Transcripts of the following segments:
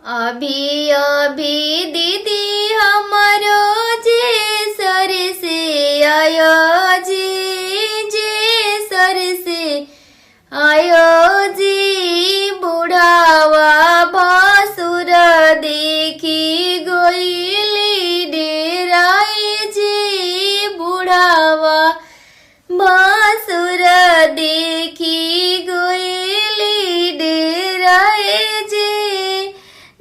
अभी अभी दीदी हमारो जे सर से आयो जी, जे सर से आयो जी, बुढ़ावा भसुर देखी गोइली डेराई जी, बुढ़ावा भसुर देखी गोइली डेराई जी।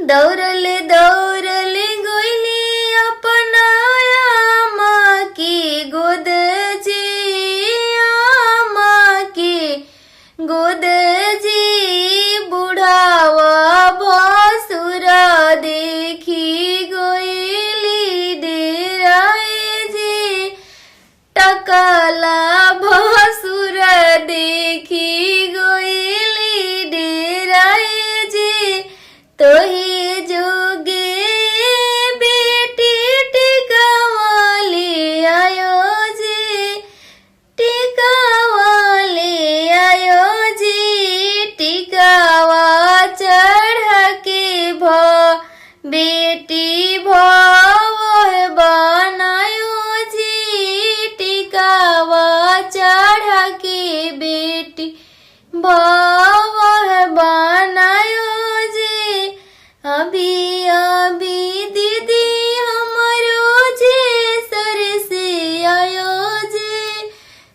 दौड़ल दौड़ल गोइली अपना आमा के गोद जी, आमा के गोद जी, बुढ़ावा भसुर देखी गोइली डेराई जी, टकला भसुर देखी गोइली डेराई जी। तोही जोगे बेटी टिकावाले आयो जी, टिकावाले आयो जी, टिकावा चढ़ के भ बेटी भव बनायो जी, टिकावा चढ़ के बेटी भव बनायो जी। अभी अभी दीदी हमारो जे सर से आयो जी,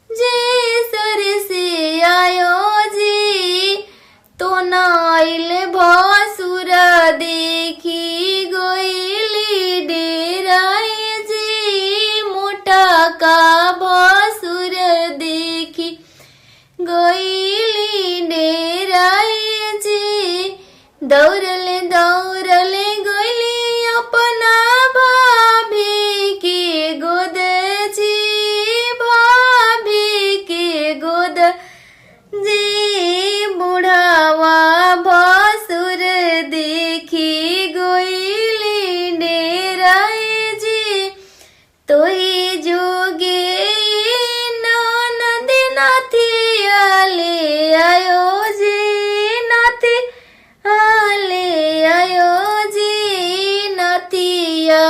जे सर से आयो जी, तो नाइल भसुर देखी गोइली डेराई जी, मोटा का भसुर देखी गोइली डेराई जी। दौड़ले दौड़ले गोइली अपना भाभी के गोद जी, भाभी के गोद जी, बुढ़ावा भसुर देखी गोइली डेराई जी। तोही जोगे ननद नाथिया ले आयो जी, नाथी आले आयो जी, नथिया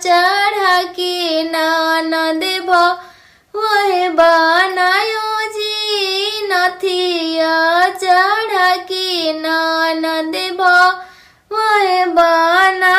चढ़ा के ननद वह बनायो जी, नथिया चढ़ा के ननद वह बनायो।